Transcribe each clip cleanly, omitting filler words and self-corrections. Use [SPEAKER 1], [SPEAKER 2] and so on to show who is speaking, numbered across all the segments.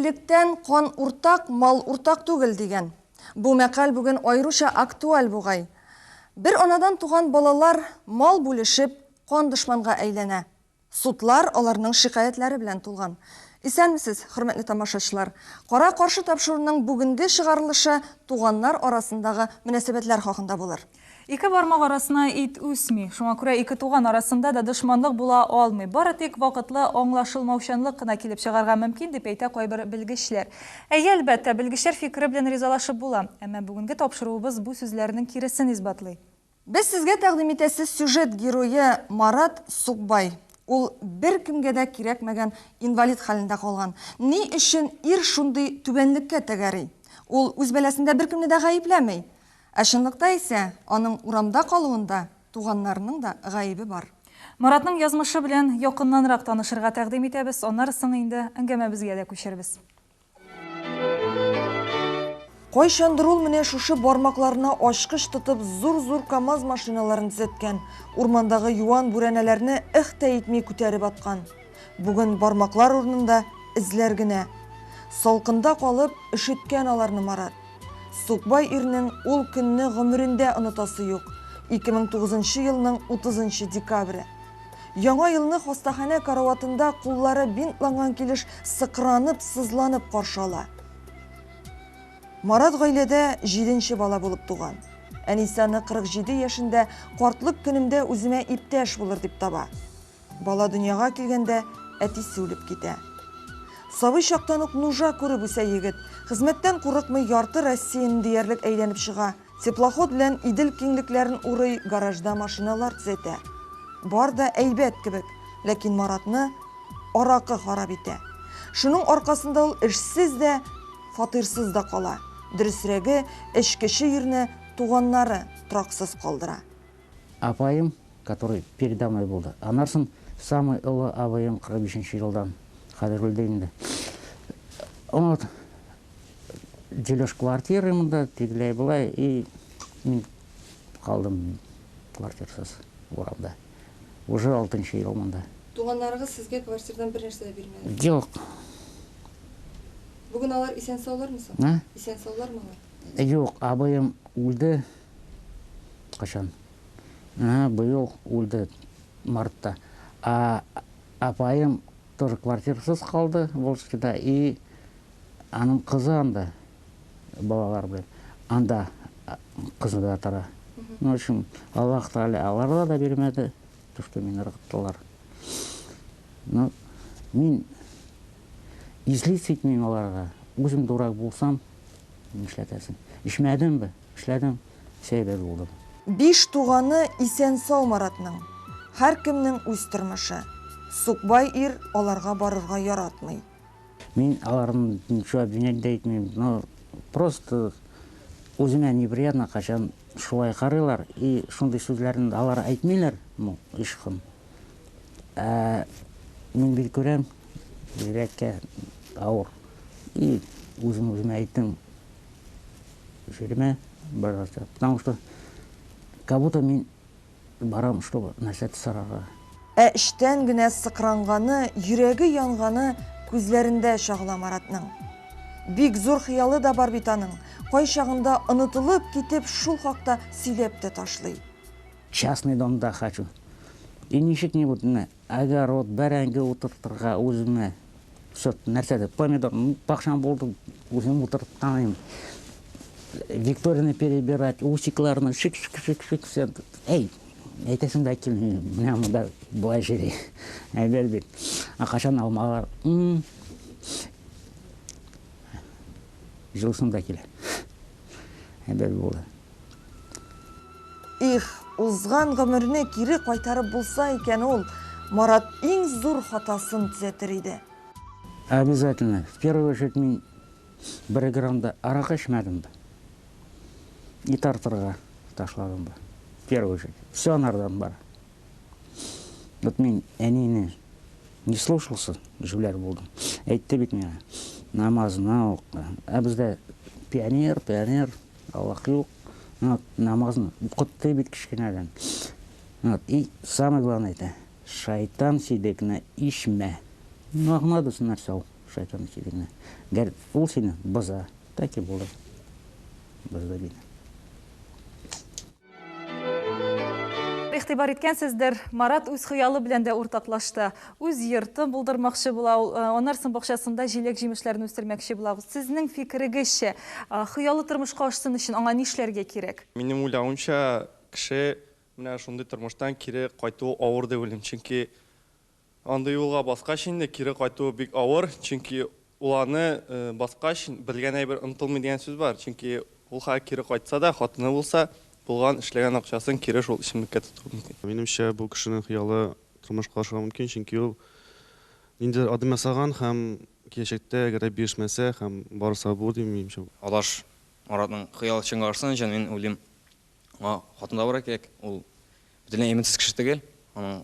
[SPEAKER 1] Элек-электән кан уртак, мал уртак түгел, дигән. Бу мәкаль бүген аеруча актуаль бугай. Бер анадан туган балалар мал бүлешеп, кан дошманга әйләнә. Судлар аларның шикаятьләре белән тулган. Исәнмесез, хөрмәтле тамашачылар! Кара каршы тапшыруның бүгенге чыгарылышы туганнар арасындагы мөнәсәбәтләр хакында булыр.
[SPEAKER 2] Ике бармак арасына ит үсми. Шуңа күрә ике туган арасында да дошманлык була алмый. Бары тик вакытлы аңлашылмаучанлык кына килеп чыгарга мөмкин, дип әйтә кайбер белгечләр. Әйе, әлбәттә, белгечләр фикере белән ризалашып була. Әмма бүгенге тапшыруыбыз бу сүзләрнең киресен исбатлый.
[SPEAKER 1] Без сезгә тәкъдим итәсе сюжет герое Марат Сукбай. Ул беркемгә дә кирәкмәгән инвалид хәлендә калган. Ни өчен ир шундый түбәнлеккә тәгәри? Ул үз бәласендә беркемне дә гаепләми. Ә чынлыкта исә аның урамда калуында туганнарының да гаебе бар.
[SPEAKER 2] Маратның язмышы белән якыннанрак танышырга тәкъдим итәбез, аннары соң инде әңгәмәбезгә дә күчәрбез.
[SPEAKER 1] Кайчандыр ул менә шушы бармакларына ачкыч тотып зур-зур КАМАЗ машиналарын төзәткән, урмандагы юан бүрәнәләрне эх тә итми күтәреп аткан. Бүген бармаклар урынында эзләр генә. Салкында калып, өшеткән аларны Марат. Сукбай ирнең ул көнне гомерендә онытасы юк. 2009 нчы елның 30 нчы декабре. Яңа елны хастаханә караватында куллары бинтланган килеш сыкранып, сызланып каршы ала. Марат гаиләдә җиденче бала булып туган. Әнисе аны 47 яшендә картлык көнемдә үземә иптәш булыр дип таба. Бала дөньяга килгәндә, әтисе үлеп китә. Сабый чактан ук нужа күреп үсә егет. Хезмәттән курыкмый, ярты Россияне диярлек әйләнеп чыга. Теплоход белән Идел киңлекләрен урый, гаражда машиналар төзәтә. Бар да әйбәт кебек, ләкин Маратны аракы харап итә. Шуның аркасында ул эшсез дә, фатирсыз да кала. Дөресрәге, эчкече ирне туганнары тораксыз калдыра.
[SPEAKER 3] Апаем, который передо мной булды. Аннан соң самый олы абыем 45 елдан, хәзер үлде инде. Вот дележ квартиры монда, тегеләй болай, и мин калдым квартирасыз урамда. Уже алтынчы ел монда.
[SPEAKER 1] Туганнарыгыз сезгә квартирадан бер нәрсә дә бирмәде?
[SPEAKER 3] Юк.
[SPEAKER 1] Бүген алар исән-саулармы соң?
[SPEAKER 3] А?
[SPEAKER 1] Исән-саулармы алар?
[SPEAKER 3] Юк, абыем үлде. Качан? Ага, быел үлде мартта. А апаем тоже квартирасыз калды Волжскида и аның кызы анда балалар белән. Анда кызы да тора. Ну, в общем, Аллаһ Тәгалә аларга да бирмәде, то, что мине ыргыттылар. Ну, мин излиться итмим аларга. Үзем дурак булсам, нишләтәсең? Эчмәдемме? Эшләдем, сәйбәт булдым.
[SPEAKER 1] Биш туганы исән-сау Маратның. Һәркемнең үз тормышы. Сукбай ир аларга барырга яратмый.
[SPEAKER 3] Мин аларны ничего обвинять дә итмим, но просто үземә неприятно, качан шулай карыйлар и шундый сүзләрне алар әйтмиләр, ну, ычкын. Ә мин бит күрәм, йөрәккә авыр. И үзем үземә әйттем, Йөрмә, пожалуйста. Потому что как будто мин барам, чтобы нәрсә сорарга.
[SPEAKER 1] Ә эчтән генә сыкранганы, йөрәге янганы күзләрендә чагыла Маратның. Бик зур хыялы да бар бит аның. Кайчагында онытылып китеп шул хакта сөйләп тә ташлый.
[SPEAKER 3] Частный домда хочу. И ничек-нибудь менә Огород, бәрәңге утыртырга үземә. Все, нәрсә дә, помидор, ну, бакчам булды, үзем утырткан идем. Викторияне перебирать, усикларны шик-шик-шик-шик, все. Эй, әйтәсең дә килми, менә монда болай җөри. Әйбәт бит. Ә качан алмалар? Җылысын да килә. Әйбәт булды.
[SPEAKER 1] Их, узган гомерне кире кайтарып булса икән ул, Марат иң зур хатасын төзәтер иде.
[SPEAKER 3] Обязательно. В первую очередь мин бер грамм да аракы эчмәдем бе. И тартырга ташладым бы. В первую очередь. Все анардан бара. Вот мин әнине не слушался, җүләр булдым. Әйтте бит миңа, намазны укы. Ә бездә пионер, пионер, Аллаһ юк. Вот, намазны укытты бит кечкенәдән. Вот, и самое главное это, шайтан сидекне ишмә. Ну, аңладыгыз нәрсә ул? Шайтан килгәне. Гәр ул сине боза, так и булды. Бозды мине.
[SPEAKER 2] Игътибар иткәнсездер, Марат үз хыялы белән дә уртаклашты. Үз йортын булдырмакчы була ул, аннан соң бакчасында җиләк-җимешләрне үстермәкче була. Сезнең фикерегезчә, хыялы тормышка ашсын өчен аңа нишләргә кирәк?
[SPEAKER 4] Минем уйлавымча, кеше менә шундый тормыштан кире кайтуы авыр дип уйлыйм. Чөнки андый юлга баскач инде кире кайтуы бик авыр, чөнки ул аны баскач, белгән әйбер онытылмый дигән сүз бар. Чөнки ул хәзер кире кайтса да, хатыны булса, булган, эшләгән акчасын кире шул эчемлеккә тотуы мөмкин.
[SPEAKER 5] Минемчә, бу кешенең хыялы тормышка ашырга мөмкин, чөнки ул ниндидер адым ясаган һәм киләчәктә әгәр дә бирешмәсә һәм барса булыр дим, минемчә.
[SPEAKER 6] Адаш Маратның хыялы чынга ашсын өчен, мин уйлыйм, аңа хатын табарга кирәк. Ул бөтенләй өметсез кеше түгел, аның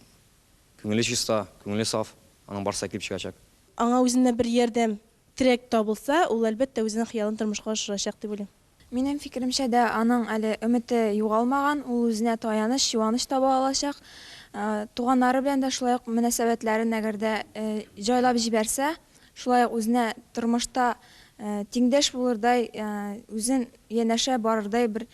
[SPEAKER 6] Күңеле чиста, күңеле саф, аның барсы да килеп чыгачак.
[SPEAKER 7] Аңа үзеннән бер ярдәм, терәк табылса, ул, әлбәттә, үзенең хыялын тормышка ашырачак дип уйлыйм.
[SPEAKER 8] Минем фикеремчә дә, аның әле өмете югалмаган, ул үзенә таяныч, юаныч таба алачак. Туганнары белән дә шулай ук мөнәсәбәтләрен әгәр дә җайлап җибәрсә, шулай ук үзенә тормышта тиңдәш булырдай, үзен янәшә барырдай бер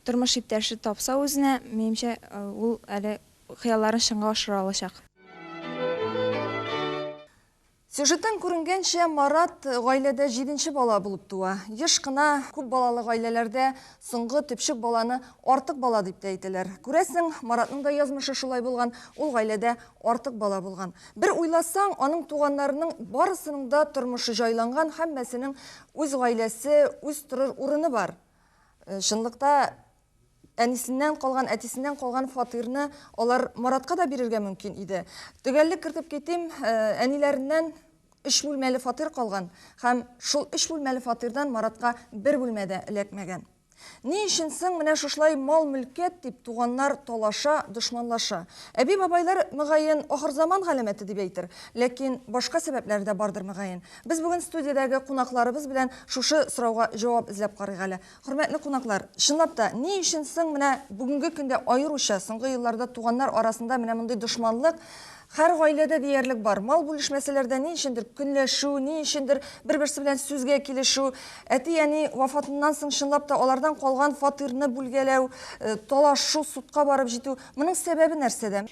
[SPEAKER 8] тормыш иптәше тапса үзенә, минемчә, ул әле хыялларын чынга ашыра алачак.
[SPEAKER 1] Сюжеттан күренгәнчә, Марат гаиләдә җиденче бала булып туа. Еш кына күп балалы гаиләләрдә соңгы төпчек баланы артык бала дип тә әйтәләр. Күрәсең, Маратның да язмышы шулай булган, ул гаиләдә артык бала булган. Бер уйласаң, аның туганнарының барысының да тормышы җайланган, һәммәсенең үз гаиләсе, үз торыр урыны бар. Чынлыкта, Әнисеннән калган, әтисеннән калган фатирны алар Маратка да бирергә мөмкин иде. Төгәллек кертеп китим, әниләреннән өч бүлмәле фатир калган һәм шул өч бүлмәле фатирдан Маратка бер бүлмә дә эләкмәгән. Ни өчен соң менә шушылай мал-мөлкәт дип туганнар талаша, дошманлаша? Әби-бабайлар, мөгаен, ахырзаман галәмәте дип әйтер, ләкин башка сәбәпләре дә бардыр, мөгаен. Без бүген студиядәге кунакларыбыз белән шушы сорауга җавап эзләп карыйк әле. Хөрмәтле кунаклар, чынлап та, ни өчен соң менә бүгенге көндә аеруча соңгы елларда туганнар арасында менә мондый дошманлык һәр гаиләдә диярлек бар? Мал бүлешмәсәләр дә ни өчендер көнләшү, ни өчендер бер-берсе белән сүзгә килешү, әти-әни вафатыннан соң чынлап та алардан калган фатирны бүлгәләү, талашу, судка барып җитү, моның сәбәбе нәрсәдә?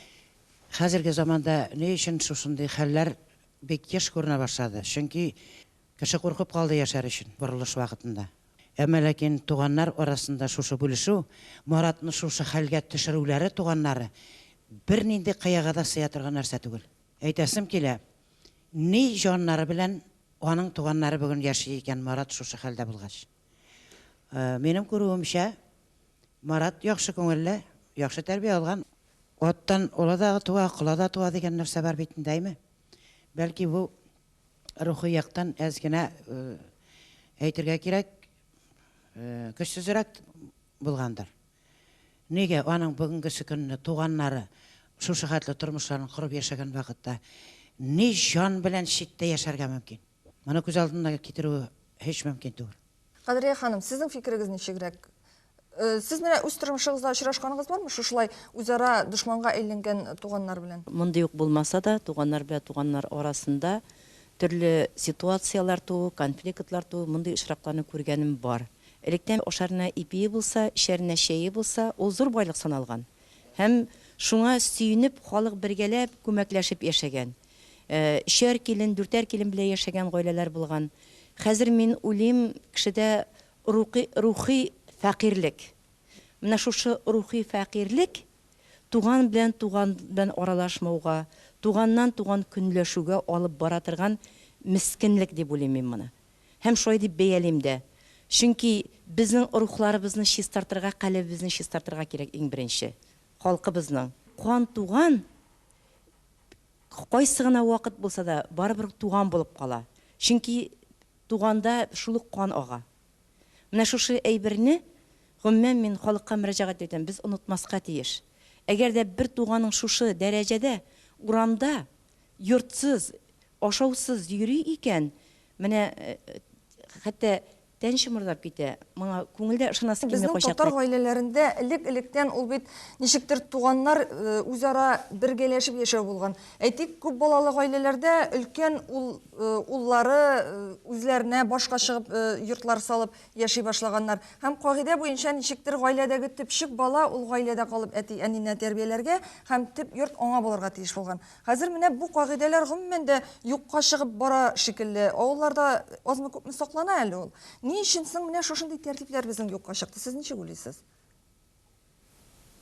[SPEAKER 9] Хәзерге заманда ни өчен шушындый хәлләр бик еш күренә башлады? Чөнки кеше куркып калды яшәр өчен борылыш вакытында. Әмма ләкин туганнар арасында шушы бүлешү, Маратны шушы хәлгә төшерүләре туганнары бернинди кыяга да сыя торган нәрсә түгел. Әйтәсем килә, ни җаннары белән аның туганнары бүген яши икән Марат шушы хәлдә булгач? Минем күрүемчә, Марат яхшы күңелле, яхшы тәрбия алган. Аттан ола да туа, кола да туа дигән нәрсә бар бит инде, әйме? Бәлки бу рухи яктан әз генә әйтергә кирәк, көчсезрәк булгандыр. Нигә аның бүгенгесе көнне туганнары шушы хәтле тормышларын корып яшәгән вакытта ни җан белән читтә яшәргә мөмкин? Моны күз алдына китерүе һич мөмкин түгел.
[SPEAKER 1] Кадрия ханым, сезнең фикерегез ничегрәк? Сез менә үз тормышыгызда очрашканыгыз бармы шушылай үзара дошманга әйләнгән туганнар белән?
[SPEAKER 10] Мондый ук булмаса да, туганнар белән туганнар арасында төрле ситуацияләр туу, конфликтлар туу, мондый очракларны күргәнем бар. Электән ашарына ипие булса, эчәренә чәе булса, ул зур байлык саналган. Һәм шуңа сөенеп, халык бергәләп, күмәкләшеп яшәгән. Өчәр килен, дүртәр килен белән яшәгән гаиләләр булган. Хәзер мин уйлыйм, кешедә Рухи, рухи фәкыйрьлек. Менә шушы рухи фәкыйрьлек туган белән туган белән аралашмауга, туганнан туган көнләшүгә алып бара торган мескенлек дип уйлыйм мин моны. Һәм шулай дип бәялим дә. Чөнки безнең рухларыбызны чистартырга, калебебезне чистартырга кирәк иң беренче. Халкыбызның. Кан туган кайсы гына вакыт булса да, барыбер туган булып кала. Чөнки Туганда шул ук кан ага. Менә шушы әйберне, гомумән, мин халыкка мөрәҗәгать итәм, без онытмаска тиеш. Әгәр дә бер туганың шушы дәрәҗәдә урамда йортсыз, ашаусыз йөри икән, менә хәтта тән чымырдап китә. Моңа күңел дә ышанасы килми
[SPEAKER 1] Безнең
[SPEAKER 10] кайчакта.
[SPEAKER 1] татар гаиләләрендә элек-электән ул бит ничектер туганнар үзара бергәләшеп яшәү булган. Әйтик, күп балалы гаиләләрдә өлкән ул уллары үзләренә башка чыгып йортлар салып яши башлаганнар. Һәм кагыйдә буенча ничектер гаиләдәге төпчек бала ул гаиләдә калып әти-әнине тәрбияләргә һәм төп йорт аңа булырга тиеш булган. Хәзер менә бу кагыйдәләр гомумән дә юкка чыгып бара шикелле. Авылларда азмы-күпме саклана әле ул. Ни өчен соң менә шушындый тәртипләр безнең юкка чыкты? Сез ничек уйлыйсыз?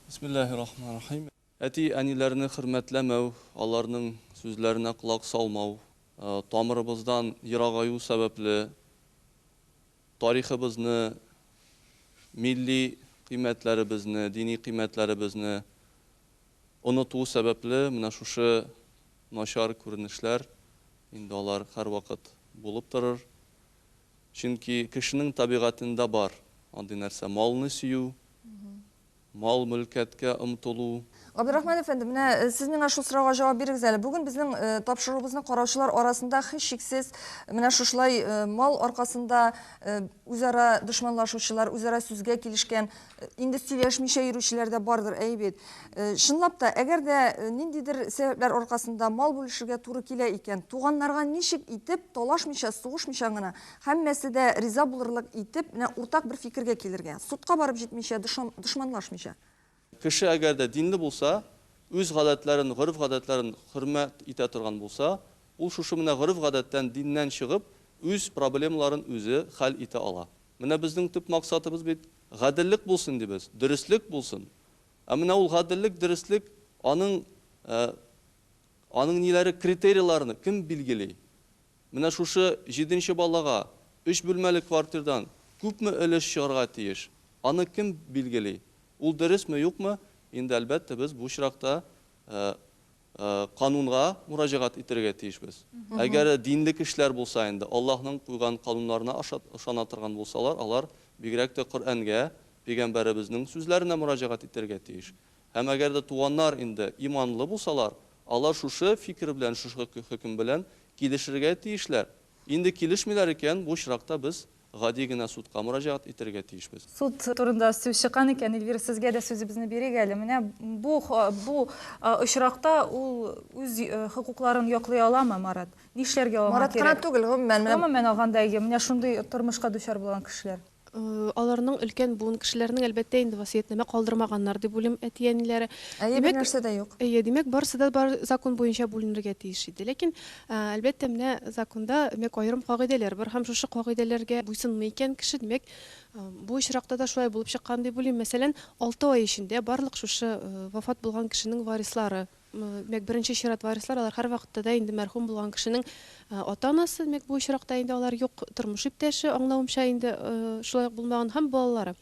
[SPEAKER 11] Бисмиллаһир-рахманир-рахим. Әти-әниләрне хөрмәтләмәү, аларның сүзләренә колак салмау, тамырыбыздан ерагаю сәбәпле, тарихыбызны, милли кыйммәтләребезне, дини кыйммәтләребезне оныту сәбәпле менә шушы начар күренешләр инде алар һәрвакыт булып торыр. Чөнки кешенең табигатендә бар андый нәрсә, малны сөю, мал-мөлкәткә омтылу.
[SPEAKER 1] Габдрахман әфәнде, менә э, сез миңа шул сорауга җавап бирегез әле. Бүген безнең э, тапшыруыбызны караучылар арасында һичшиксез менә шушылай э, мал аркасында үзара дошманлашучылар, үзара сүзгә килешкән, инде сөйләшмичә йөрүчеләр дә бардыр, әйе бит. Чынлап та, әгәр дә ниндидер сәбәпләр аркасында мал бүлешергә туры килә икән, туганнарга ничек итеп, талашмыйча, сугышмыйча гына, һәммәсе дә риза булырлык итеп, менә уртак бер фикергә килергә, судка барып җитмичә, дошманлашмыйча.
[SPEAKER 11] Кеше әгәр дә динле булса, үз гадәтләрен, гореф-гадәтләрен хөрмәт итә торган булса, ул шушы менә гореф-гадәттән, диннән чыгып, үз проблемаларын үзе хәл итә ала. Менә безнең төп максатыбыз бит, гаделлек булсын дибез, дөреслек булсын. Ә менә ул гаделлек, дөреслек, аның, аның ниләре, критерийларны кем билгели? Менә шушы җиденче балага өч бүлмәле квартирдан күпме өлеш чыгарга тиеш? Аны кем билгели? Ул дөресме, юкмы? Инде, әлбәттә, без бу очракта канунга мөрәҗәгать итәргә тиешбез. Әгәр динле кешеләр булса инде, Аллаһның куйган кануннарына ышана торган булсалар, алар бигрәк тә Коръәнгә, пәйгамбәребезнең сүзләренә мөрәҗәгать итәргә тиеш. Һәм әгәр дә туганнар инде иманлы булсалар, алар шушы фикер белән, шушы хөкем белән килешергә тиешләр. Инде килешмиләр икән, бу очракта без гади генә судка мөрәҗәгать итәргә тиешбез.
[SPEAKER 2] Суд турында сүз чыккан икән, Эльвира, сезгә дә сүзебезне бирик әле. Менә бу бу очракта ул үз хокукларын яклый аламы, Марат? Нишләргә аңа
[SPEAKER 1] Марат кына
[SPEAKER 2] кирәк?
[SPEAKER 1] түгел, гомумән, менә.
[SPEAKER 2] Гомумән алганда, әйе, менә шундый тормышка дучар булган кешеләр.
[SPEAKER 7] Аларның өлкән буын кешеләренең, әлбәттә инде, васыятьнамә калдырмаганнар дип уйлыйм әти-әниләре.
[SPEAKER 1] Әйе, бер
[SPEAKER 7] Димәк,
[SPEAKER 1] нәрсә дә юк.
[SPEAKER 7] әйе, димәк, барысы да бар закон буенча бүленергә тиеш иде. Ләкин, әлбәттә, менә законда, димәк, аерым кагыйдәләр бар һәм шушы кагыйдәләргә буйсынмый икән кеше, димәк, бу очракта да шулай булып чыккан дип уйлыйм. Мәсәлән, алты ай эчендә барлык шушы вафат булган кешенең варислары Димәк, беренче чират варислар, алар һәрвакытта да инде мәрхүм булган кешенең ата-анасы, димәк, бу очракта инде алар юк, тормыш иптәше, аңлавымча инде шулай ук булмаган, һәм балалары.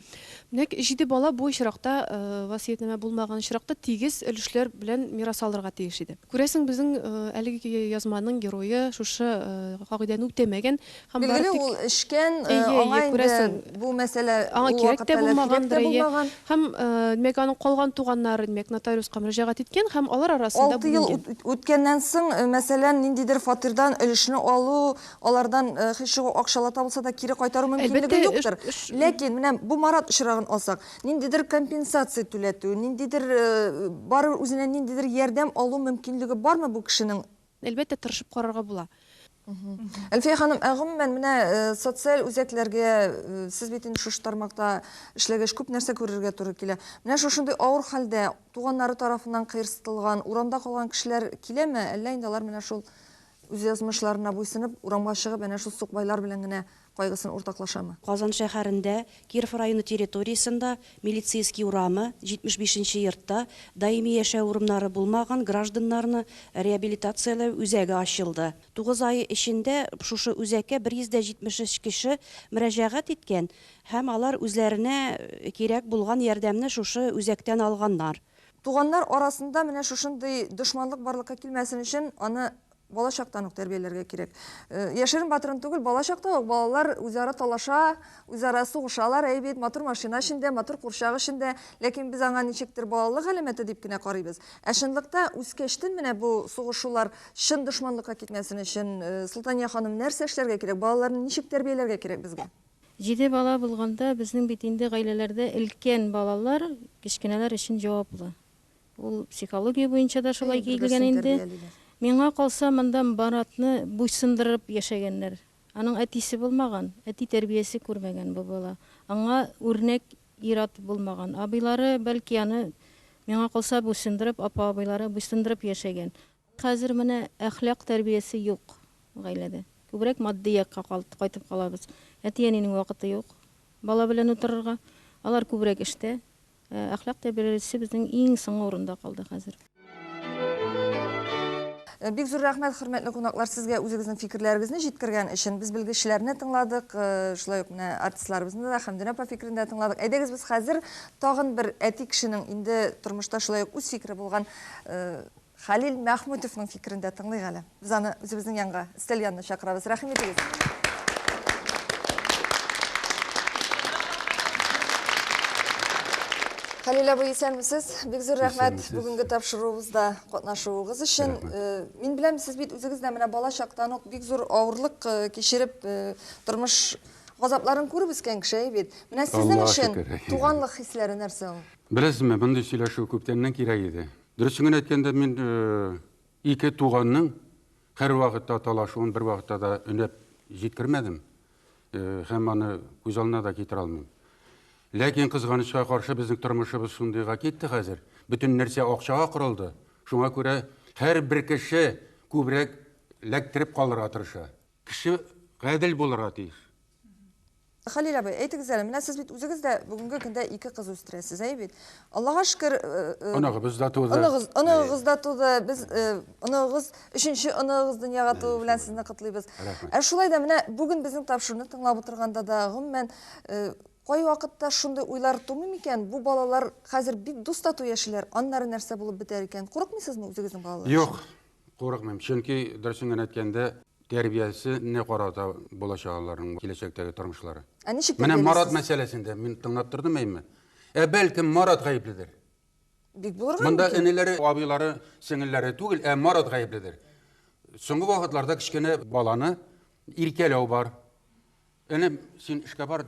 [SPEAKER 7] Димәк, җиде бала бу очракта, васыятьнамә булмаган очракта тигез өлешләр белән мирас алырга тиеш иде. Күрәсең, безнең әлеге язманың герое шушы кагыйдәне үтәмәгән һәм бары
[SPEAKER 1] Билгеле,
[SPEAKER 7] тик
[SPEAKER 1] ул эчкән,
[SPEAKER 7] Әйе, әйе,
[SPEAKER 1] аңа инде
[SPEAKER 7] күрәсең,
[SPEAKER 1] бу мәсьәлә
[SPEAKER 7] аңа
[SPEAKER 1] ул
[SPEAKER 7] кирәк тә
[SPEAKER 1] вакытта әле кирәк
[SPEAKER 7] булмагандыр,
[SPEAKER 1] тә
[SPEAKER 7] әйе.
[SPEAKER 1] булмаган.
[SPEAKER 7] Һәм, димәк, аның калган туганнары, димәк, нотариуска мөрәҗәгать иткән һәм алар арасында
[SPEAKER 1] Алты ел
[SPEAKER 7] бүленгән.
[SPEAKER 1] үткәннән соң, мәсәлән, ниндидер фатирдан өлешне алу, алардан һич югы акчалата булса да кире кайтару мөмкинлеге
[SPEAKER 7] Әлбәттә, эш,
[SPEAKER 1] юктыр.
[SPEAKER 7] эш.
[SPEAKER 1] Ләкин менә бу Марат очрагын алсак, ниндидер компенсация түләтү, ниндидер барыбер үзенә ниндидер ярдәм алу мөмкинлеге бармы бу кешенең?
[SPEAKER 7] Әлбәттә, тырышып карарга була.
[SPEAKER 1] Әлфия ханым, ә гомумән менә социаль үзәкләргә сез бит инде шушы тармакта эшләгәч күп нәрсә күрергә туры килә. Менә шушындый авыр хәлдә туганнары тарафыннан кыерсытылган, урамда калган кешеләр киләме, әллә инде алар менә шул үз язмышларына буйсынып, урамга чыгып, әнә шул сукбайлар белән генә кайгысын уртаклашамы?
[SPEAKER 12] Казан шәһәрендә, Киров районы территориясендә, Милицейский урамы, 75 нче йортта даими яшәү урыннары булмаган гражданнарны реабилитацияләү үзәге ачылды. Тугыз ай эчендә шушы үзәккә 173 кеше мөрәҗәгать иткән һәм алар үзләренә кирәк булган ярдәмне шушы үзәктән алганнар.
[SPEAKER 1] Туганнар арасында менә шушындый дошманлык барлыкка килмәсен өчен аны Бала чактан ук тәрбияләргә кирәк. Яшерен батырын түгел, бала чакта ук балалар үзара талаша, үзара сугышалар, әй бит, матур машина эчендә, матур курчак эчендә, ләкин без аңа ничектер балалык галәмәте дип кенә карыйбыз. Ә чынлыкта үскәчтен менә бу сугышулар чын дошманлыкка китмәсен өчен, Солтания ханым, нәрсә эшләргә кирәк, балаларны ничек тәрбияләргә кирәк безгә?
[SPEAKER 13] Җиде бала булганда, безнең бит инде гаиләләрдә өлкән балалар кечкенәләр өчен җаваплы. Ул психология буенча да шулай килгән инде. Миңа калса, монда Маратны буйсындырып яшәгәннәр. Аның әтисе булмаган, әти тәрбиясе күрмәгән бу бала. Аңа үрнәк ир-ат булмаган. Абыйлары, бәлки, аны, миңа калса, буйсындырып, апа-абыйлары буйсындырып яшәгән. Хәзер менә әхлак тәрбиясе юк гаиләдә. Күбрәк матди якка кайтып калабыз. Әти-әнинең вакыты юк бала белән утырырга. Алар күбрәк эштә. Ә әхлак тәрбиясе безнең иң соңгы урында калды хәзер.
[SPEAKER 1] Бик зур рәхмәт, хөрмәтле кунаклар, сезгә үзегезнең фикерләрегезне җиткергән өчен. Без белгечләрне тыңладык, шулай ук менә артистларыбызны да, Хәмдүнә апа фикерен дә тыңладык. Әйдәгез, без хәзер тагын бер әти кешенең инде тормышта шулай ук үз фикере булган Хәлил Мәхмүтовның фикерен дә тыңлыйк әле. Без аны үзебезнең янга, өстәл янына чакырабыз. Рәхим итегез. Хәлил абый, исәнмесез. Бик зур рәхмәт бүгенге тапшыруыбызда катнашуыгыз өчен. Э, мин беләм, сез бит үзегез дә менә бала чактан ук бик зур авырлык э, кичереп, э, тормыш газапларын күреп үскән кеше бит. Менә сезнең өчен туганлык хисләре нәрсә ул?
[SPEAKER 14] Беләсезме, мондый сөйләшү күптәннән кирәк иде. Дөресен генә әйткәндә, мин ике туганның һәрвакытта талашуын бервакытта да өнәп җиткермәдем һәм аны күз алдына да китерә алмыйм. Ләкин кызганычка каршы безнең тормышыбыз шундыйга китте хәзер. Бөтен нәрсә акчага корылды. Шуңа күрә һәрбер кеше күбрәк ләктереп калырга тырыша. Кеше гадел булырга тиеш.
[SPEAKER 1] Хәлил абый, әйтегез әле, менә сез бит үзегез дә бүгенге көндә ике кыз үстерәсез, әй бит? Аллага шөкер,
[SPEAKER 14] Оныгыбыз да туды.
[SPEAKER 1] Оныгыз, оныгыгыз да туды. Без оныгыгыз, өченче оныгыгыз дөньяга туу белән сезне котлыйбыз. Ә шулай да менә бүген безнең тапшыруны тыңлап утырганда да, гомумән, кайвакытта шундый уйлар тумый микән? Бу балалар хәзер бик дус тату яшиләр, аннары нәрсә булып бетәр икән? Курыкмыйсызмы үзегезнең балалар
[SPEAKER 14] өчен? Юк, курыкмыйм. Чөнки, дөресен генә әйткәндә, тәрбиясенә карата булачак аларның киләчәктәге тормышлары.
[SPEAKER 1] Ә ничек
[SPEAKER 14] Менә Марат мәсьәләсендә мин тыңлап тордым әйме. Ә бәлкем Марат гаепледер.
[SPEAKER 1] Бик булырга
[SPEAKER 14] Монда энеләре, абыйлары, сеңелләре түгел, ә Марат гаепледер. Соңгы вакытларда кечкенә баланы иркәләү бар. Энем, син эшкә бар,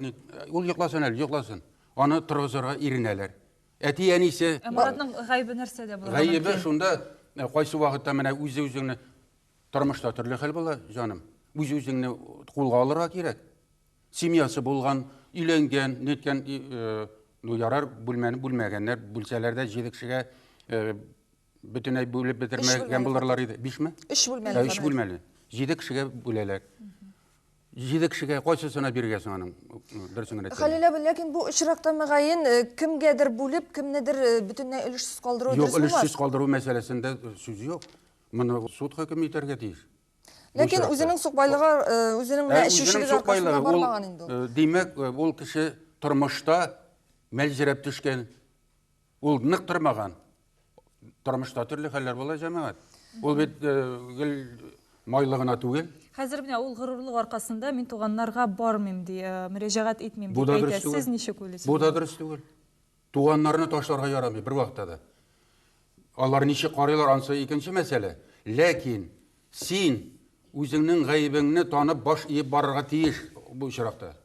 [SPEAKER 14] ул йокласын әле, йокласын. Аны торгызырга иренәләр. Әти-әнисе
[SPEAKER 2] Ә Маратның гаебе нәрсәдә булырга мөмкин?
[SPEAKER 14] Гаебе шунда, кайсы вакытта менә үзе үзеңне Тормышта төрле хәл була, җаным. Үз-үзеңне кулга алырга кирәк. Семьясы булган, өйләнгән, ниткән, ну ярар, бүлмәне бүлмәгәннәр, бүлсәләр дә җиде кешегә бөтенләй бүлеп бетермәгән булырлар иде. Бишме?
[SPEAKER 1] Өч бүлмәле.
[SPEAKER 14] Өч бүлмәле. Җиде кешегә бүләләр. Җиде кешегә кайсысына бирергә соң аның дөресен генә әйткәндә?
[SPEAKER 1] Хәлил абый, ләкин бу очракта мөгаен кемгәдер бүлеп, кемнедер бөтенләй өлешсез калдыру
[SPEAKER 14] дөрес булмас. Юк, өлешсез калдыру мәсьәләсендә сүз юк. Моны суд хөкем итәргә тиеш.
[SPEAKER 1] Ләкин үзенең сукбайлыгы, үзенең менә эчүчелеге аркасында бармаган инде
[SPEAKER 14] ул. Димәк, ул кеше тормышта мәлҗерәп төшкән. Ул нык тормаган. Тормышта төрле хәлләр була, җәмәгать. Ул бит гел майлы гына түгел.
[SPEAKER 2] Хәзер менә ул горурлык аркасында мин туганнарга бармыйм ди, мөрәҗәгать итмим дип әйтә. Сез ничек уйлыйсыз?
[SPEAKER 14] Бу да дөрес түгел. Туганнарны ташларга ярамый бервакытта да. Алар ничек карыйлар, ансы икенче мәсьәлә. Ләкин син үзеңнең гаебеңне танып баш иеп барырга тиеш бу очракта.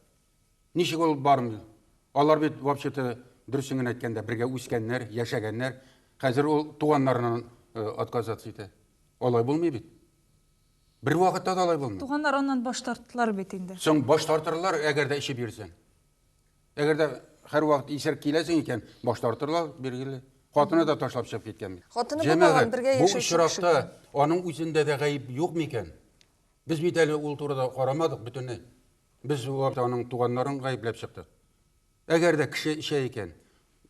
[SPEAKER 14] Ничек ул бармый? Алар бит вообще-то дөресен генә әйткәндә бергә үскәннәр, яшәгәннәр. Хәзер ул туганнарыннан отказаться итә. Алай булмый бит. Бер вакытта да алай булмый.
[SPEAKER 2] Туганнар аннан баш тарттылар бит инде.
[SPEAKER 14] Соң баш тартырлар, әгәр дә эчеп йөрсәң. Әгәр дә һәрвакыт исерек киләсең икән, баш тартырлар, билгеле. Хатыны да ташлап чыгып киткән бит.
[SPEAKER 1] Хатыны булмаган, бергә
[SPEAKER 14] яшәүче кеше. Бу очракта аның үзендә дә гаеп юк микән? Без бит әле ул турыда карамадык бөтенләй. Без аның туганнарын гаепләп чыктык. Әгәр дә кеше эчә икән,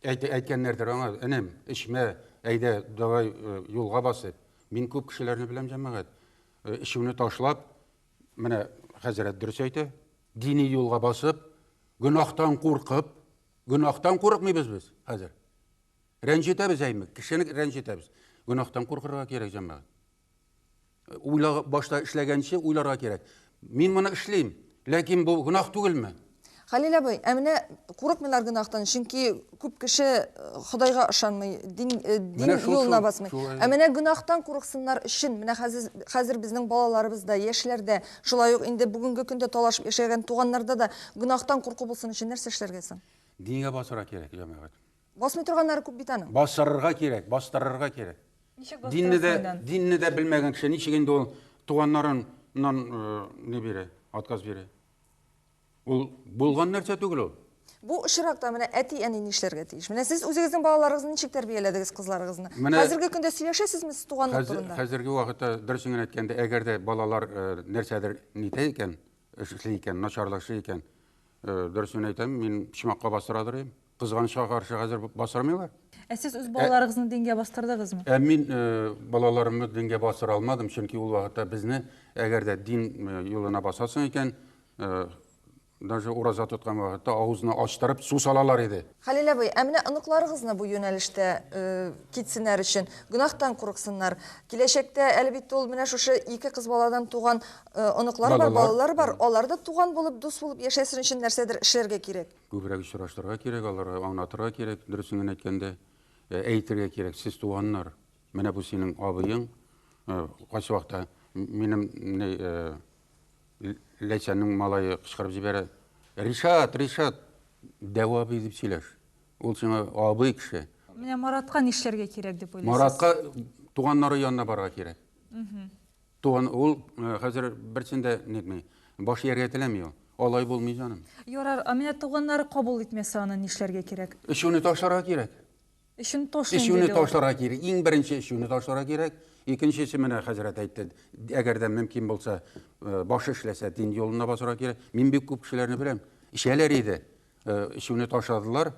[SPEAKER 14] әйткәннәрдер аңа, энем, эчмә, әйдә, давай юлга бас дип. Мин күп кешеләрне беләм, җәмәгать. Эчүне ташлап, менә хәзрәт дөрес әйтә, дини юлга басып, гөнаһтан куркып, гөнаһтан курыкмыйбыз без хәзер. Рәнҗетәбез әйме, кешене рәнҗетәбез. Гөнаһтан куркырга кирәк, җәмәгать. Уйла, башта эшләгәнче уйларга кирәк. Мин моны эшлим, ләкин бу гөнаһ түгелме?
[SPEAKER 1] Хәлил абый, ә менә курыкмыйлар гөнаһтан, чөнки күп кеше Ходайга ышанмый, дин, дин юлына басмый. Ә менә гөнаһтан курыксыннар өчен, менә хәзер, хәзер безнең балаларыбыз да, яшьләр дә, шулай ук инде бүгенге көндә талашып яшәгән туганнарда да гөнаһтан курку булсын өчен нәрсә эшләргә соң?
[SPEAKER 14] Дингә басырга кирәк, җәмәгать.
[SPEAKER 1] Басмый торганнары күп бит аның.
[SPEAKER 14] Басырырга кирәк, бастырырга кирәк.
[SPEAKER 2] Ничек
[SPEAKER 14] Динне дә,
[SPEAKER 2] бастырасың?
[SPEAKER 14] динне дә белмәгән кеше ничек инде ул туганнарыннан ни бирә, отказ бирә? Ул булган нәрсә түгел ул.
[SPEAKER 1] Бу очракта менә әти-әни нишләргә тиеш? Менә сез үзегезнең балаларыгызны ничек тәрбияләдегез, кызларыгызны?
[SPEAKER 14] Менә
[SPEAKER 1] Хәзерге көндә сөйләшәсезме сез туганлык турында?
[SPEAKER 14] Хәзерге вакытта дөресен генә әйткәндә, әгәр дә балалар нәрсәдер нитә икән, эшли икән, начарлык эшли икән, дөресен әйтәм, мин почмакка бастырадыр идем. Кызганычка каршы хәзер бастырмыйлар.
[SPEAKER 2] Ә сез үз балаларыгызны дингә бастырдыгызмы?
[SPEAKER 14] Ә мин балаларымны дингә бастыра алмадым, чөнки ул вакытта безне, әгәр дә дин юлына басасың икән, даже ураза тоткан вакытта авызны ачтырып су салалар иде.
[SPEAKER 1] Хәлил абый, ә менә оныкларыгызны бу юнәлештә китсеннәр өчен, гөнаһтан курыксыннар. Киләчәктә әле бит ул менә шушы ике кыз баладан туган оныклар бар, балалар бар, алар да туган булып, дус булып яшәсен өчен нәрсәдер эшләргә кирәк.
[SPEAKER 14] Күбрәк очраштырырга кирәк, аларга аңлатырга кирәк, дөресен генә әйткәндә, әйтергә кирәк, сез туганнар, менә бу синең абыең, кайсы вакытта минем Ләйсәннең малае кычкырып җибәрә. Ришат, Ришат, дәү абый дип сөйләш. Ул сиңа абый кеше.
[SPEAKER 2] Менә Маратка нишләргә кирәк дип уйлыйсыз?
[SPEAKER 14] Маратка туганнары янына барырга кирәк. Туган ул хәзер берсен дә нитми. Баш ияргә теләми ул. Алай булмый, җаным.
[SPEAKER 2] Ярар, ә менә туганнары кабул итмәсә аны нишләргә кирәк?
[SPEAKER 14] Эчүне ташларга кирәк.
[SPEAKER 2] Эчүне ташлыйм,
[SPEAKER 14] Эчүне
[SPEAKER 2] диде ул.
[SPEAKER 14] ташларга кирәк. Иң беренче эчүне ташларга кирәк. Икенчесе менә хәзрәт әйтте, әгәр дә мөмкин булса, башы эшләсә, дин юлына басарга кирәк. Мин бик күп кешеләрне беләм. Эчәләр иде. Эчүне ташладылар.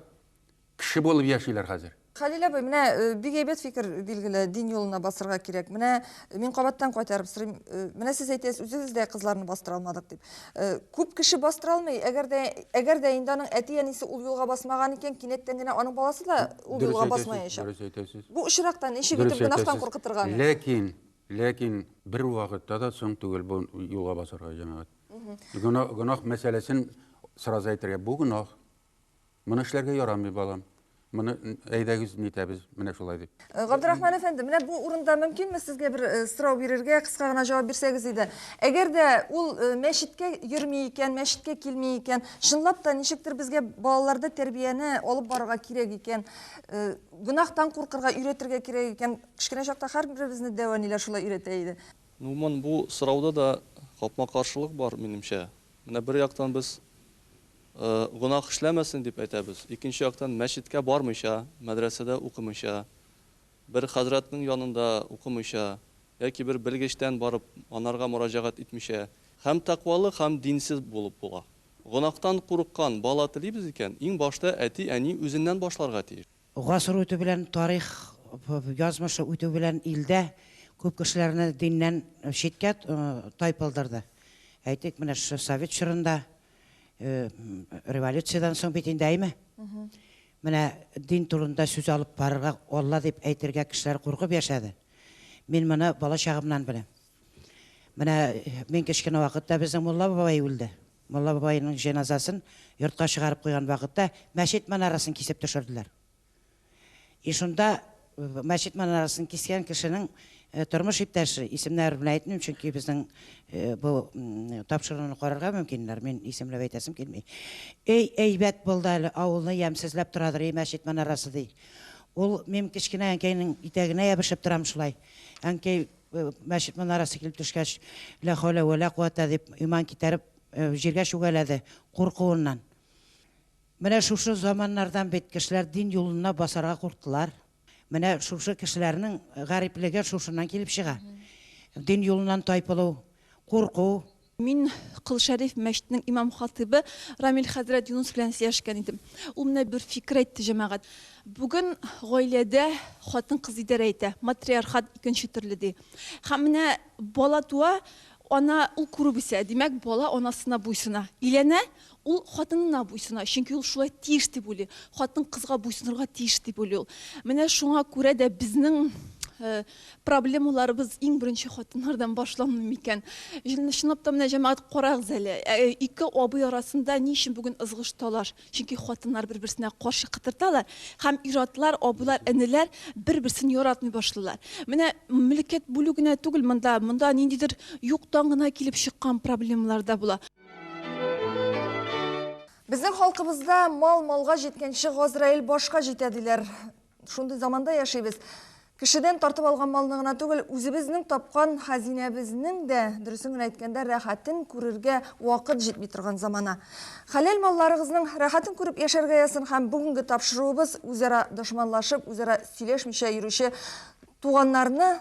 [SPEAKER 14] Кеше булып яшиләр хәзер.
[SPEAKER 1] Хәлил абый, менә бик әйбәт фикер, билгеле, дин юлына басырга кирәк. Менә мин кабаттан кайтарып сорыйм. Менә сез әйтәсез, үзегез дә кызларны бастыра алмадык дип. Күп кеше бастыра алмый. Әгәр дә, әгәр дә инде аның әти-әнисе ул юлга басмаган икән, кинәттән генә аның баласы да ул юлга басмаячак.
[SPEAKER 14] Дөрес әйтәсез.
[SPEAKER 1] Бу очракта ничек итеп гөнаһтан куркытырга?
[SPEAKER 14] Ләкин, ләкин бер вакытта да соң түгел бу юлга басарга, җәмәгать. Гөнаһ, гөнаһ мәсьәләсен сразу әйтергә. Бу гөнаһ. Моны эшләргә ярамый, балам. Моны әйдәгез нитәбез, менә шулай дип.
[SPEAKER 1] Габдрахман әфәнде, менә бу урында мөмкинме сезгә бер сорау бирергә, кыска гына җавап бирсәгез иде. Әгәр дә ул мәчеткә йөрми икән, мәчеткә килми икән, чынлап та ничектер безгә балаларда тәрбияне алып барырга кирәк икән, гөнаһтан куркырга өйрәтергә кирәк икән, кечкенә чакта һәрберебезне дәү әниләр шулай өйрәтә иде.
[SPEAKER 11] Гомумән, бу сорауда да капма-каршылык бар, минемчә. Менә бер яктан без Гөнаһ эшләмәсен дип әйтәбез. Икенче яктан, мәчеткә бармыйча, мәдрәсәдә укымыйча, бер хәзрәтнең янында укымыйча яки бер белгечтән барып, анарга мөрәҗәгать итмичә, һәм тәкъвалы, һәм динсез булып була. Гөнаһтан курыккан бала телибез икән, иң башта әти-әни үзеннән башларга тиеш.
[SPEAKER 9] Гасыр үтү белән, тарих язмышы үтү белән илдә күп кешеләрне диннән читкә тайпылдырды. Әйтик, менә шушы совет чорында, революциядән соң бит инде, әйме? Менә дин турында сүз алып барырга, Алла дип әйтергә кешеләр куркып яшәде. Мин моны бала чагымнан беләм. Менә мин кечкенә вакытта безнең мулла бабай үлде. Мулла бабайның җеназасын йортка чыгарып куйган вакытта мәчет манарасын кисеп төшерделәр. И шунда мәчет манарасын кискән кешенең тормыш иптәше, исемнәрен белән әйтмим, чөнки безнең бу тапшыруны карарга мөмкиннәр, мин исемләп әйтәсем килми. Эй, әйбәт булды әле, авылны ямьсезләп торадыр, эй, мәчет манарасы, ди. Ул мин кечкенә әнкәйнең итәгенә ябышып торам шулай. Әнкәй Мәчет манарасы килеп төшкәч, лә хәүлә вә лә куәтә дип, иман китәреп, җиргә чүгәләде, куркуыннан. Менә шушы заманнардан бит кешеләр дин юлына басарга курктылар. Менә шушы кешеләрнең гариплеге шушыннан килеп чыга. Дин юлыннан тайпылу, курку.
[SPEAKER 7] Мин Кол Шәриф мәчетенең имам-хатыйбы Рамил хәзрәт Юныс белән сөйләшкән идем. Ул менә бер фикер әйтте, җәмәгать. Бүген гаиләдә хатын-кыз идарә итә, матриархат икенче төрле, ди. Һәм менә бала туа, ана ул күреп үсә, димәк, бала анасына буйсына. Өйләнә, ул хатынына буйсына, чөнки ул шулай тиеш дип уйлый. Хатын-кызга буйсынырга тиеш дип уйлый ул. Менә шуңа күрә дә безнең.
[SPEAKER 15] Проблемаларыбыз иң беренче хатыннардан башланмый микән? Чынлап та менә җәмәгать карагыз әле, ике абый арасында ни өчен бүген ызгыш-талаш? Чөнки хатыннар бер-берсенә каршы кытырталар һәм ир-атлар, абыйлар, энеләр бер-берсен яратмый башлыйлар. Менә мөлкәт бүлү генә түгел монда, монда ниндидер юктан гына килеп чыккан проблемалар да була.
[SPEAKER 1] Безнең халкыбызда мал малга җиткәнче Газраил башка җитә диләр. Шундый заманда яшибез. Кешедән тартып алган малны гына түгел, үзебезнең тапкан хәзинәбезнең дә, дөресен генә әйткәндә, рәхәтен күрергә вакыт җитми торган замана. Хәләл малларыгызның рәхәтен күреп яшәргә язсын һәм бүгенге тапшыруыбыз үзара дошманлашып, үзара сөйләшмичә йөрүче туганнарны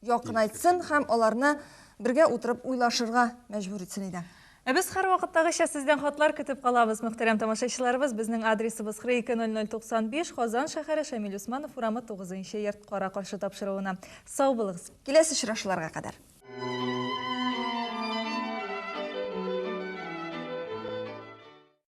[SPEAKER 1] якынайтсын һәм аларны бергә утырып уйлашырга мәҗбүр итсен иде.
[SPEAKER 2] Ә без һәрвакыттагыча сездән хатлар көтеп калабыз, мөхтәрәм тамашачыларыбыз. Безнең адресыбыз 420095, Казан шәһәре, Шамил Усманов урамы, 9 нчы йорт, Кара каршы тапшыруына. Сау булыгыз!
[SPEAKER 1] Киләсе очрашуларга кадәр!